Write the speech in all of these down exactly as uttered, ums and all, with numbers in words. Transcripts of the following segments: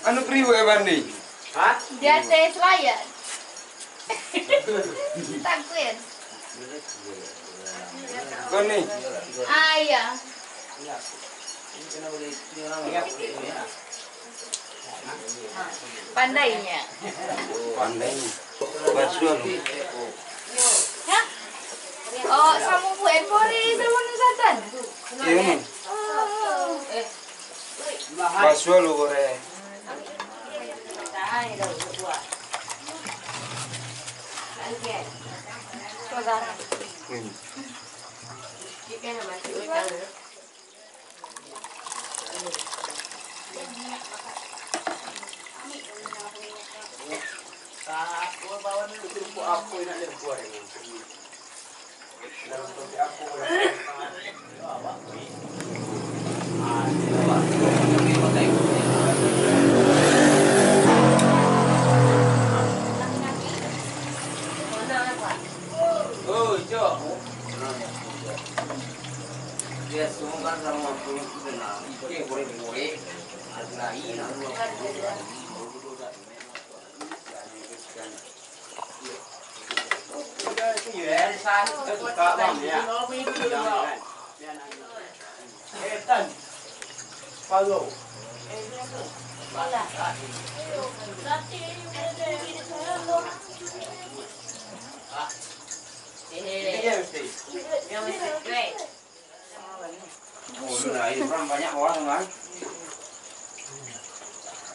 Anu priwek bandi. Hah? Di atas layar. Takut. Kau ni. Ah, iya. Pandainya. Pandainya. Basuah lu. Hah? Oh, sama buat Boris, sama Nusatan. Iya, Mak. Oh. Basuah lu, goreng. Hmm.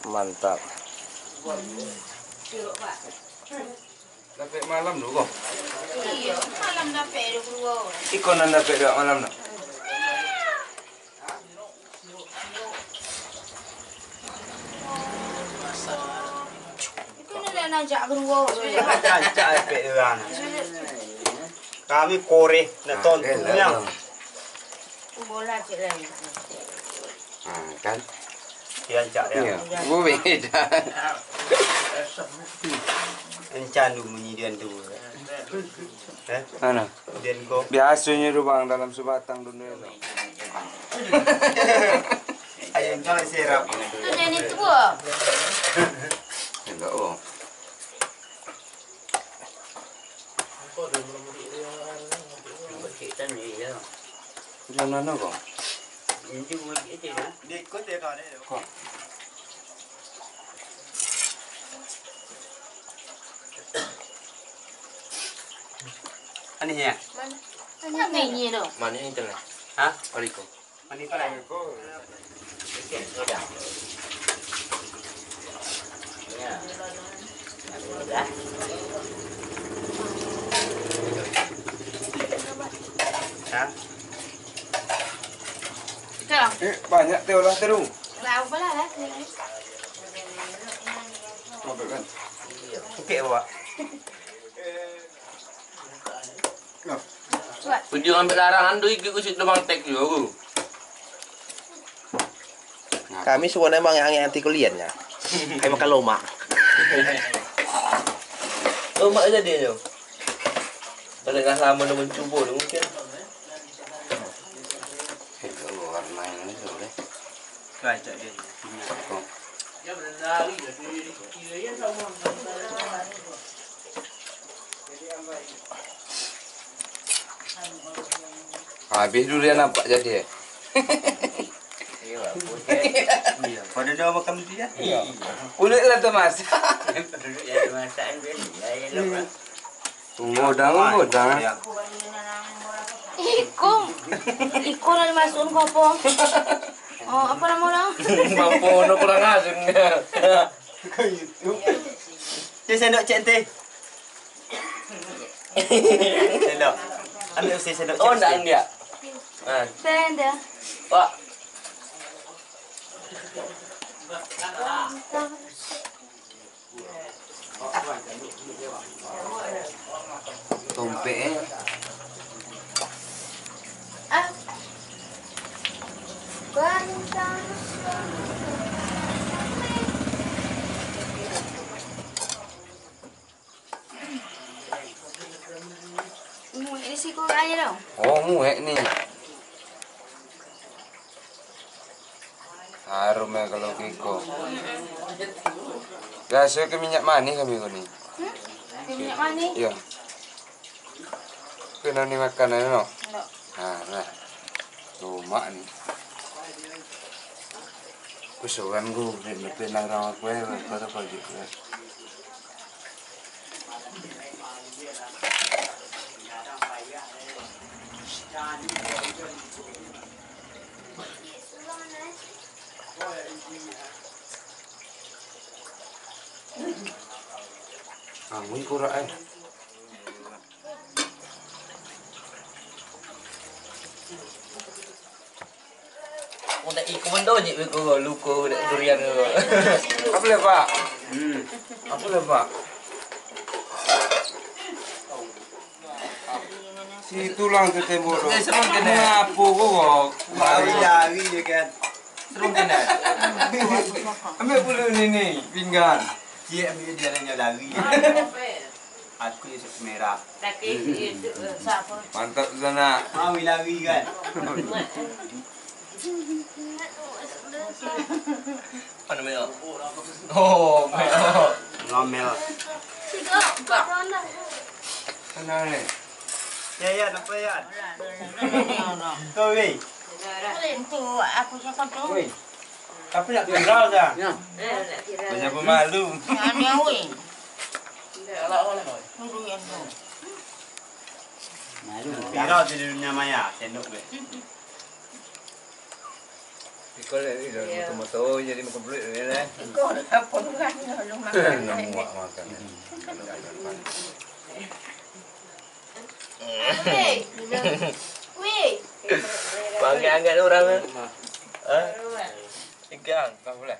Mantap. Dapek malam tu ko. Iyo, malam dapek dua puluh dua orang. Iko nan dapek dua malam tu. Itu ni lah najak kedua. Rancak efek dia orang. Kami koreh nak tonton lah. Bola cik lain. Ha, kan? Dia rancak dia. Iya, beda. Encan tu bunyi dia tu. Eh? Mana? Dia ko. Biasonyo tu, Bang, dalam sabatang dunia tu. Ayo, encan serap. Tu nyanyi tua. Enggak, oh. Macam mana kau? Ko. Manih ya? Mana? Mana ni tu? Manih itu lah. Hah? Kali ko. Eh, banyak teh olah terung. Lah, apalah lah. Oke, Pak. Video ambil larangan tu ikut kusik tu bang tek juga aku. Kami suko nang angek-angek anti kulian nya. Kami makan lomak. Lomak jadi nyo. Pada dah lama dah mencuba tu mungkin. Hello, warna ini boleh. Kacak dia. Habis durian nampak jadi, eh? Iya, pada dia makan durian. Iya. Kulit lah tu, Mas. Kulit lah tu, Mas. Tunggu, dah, tunggu, dah. Iko, iko lah dimasukin ko apo? Oh, apo namo lah? Mampu, no kurang asin. Cek sendok, cek teh. Sendok. Ambil usia sendok, cek. Oh, ndak ambil. Nah. Sendok. Pak. Tompek, eh. Ah. Bantang. Muek di siko aja dong. Oh, muek ni. Arum ya kalau kiko. Biaso ke minyak manih kami ko ni. Minyak manih? Iyo. Kena ni makanan no. Nah, nah. Tomak ni. Kusuran ku, nak pinang rawa kue, kata pagi kue. Angin kurak eh. Udah iko mendonyik beko luko dek durian tu. Apa lah, Pak? Hmm. Apa lah, Pak? Si tulang tu tembok tu. Eh, serong kena. Ngapo kau? Lari-lari je kan. Serong kena. Ambil pulu ni, ni, pinggan. Cik ambil dia nanya lari. Aku je suka merah. Laki itu, eh, siapa? Mantap sana. Mau lari kan? Apa namanya? Oh, Mel. Ngomel. Kenal ni. Ya, ya, apa ya? Kau, wei. Itu aku siapa tu? Wei. Tapi nak viral dah. Ya. Banyak pemalu. Ada, wei. Durian tu. Viral di dunia maya, sendok be. Iko lek ni dah moto-moto jadi makan peluit ni lah. Iko lah puluhan ni lu makan. Nak muak makan ni. Weh. Weh. Panggil angkat orang tu. Ha? Ikan, kau boleh.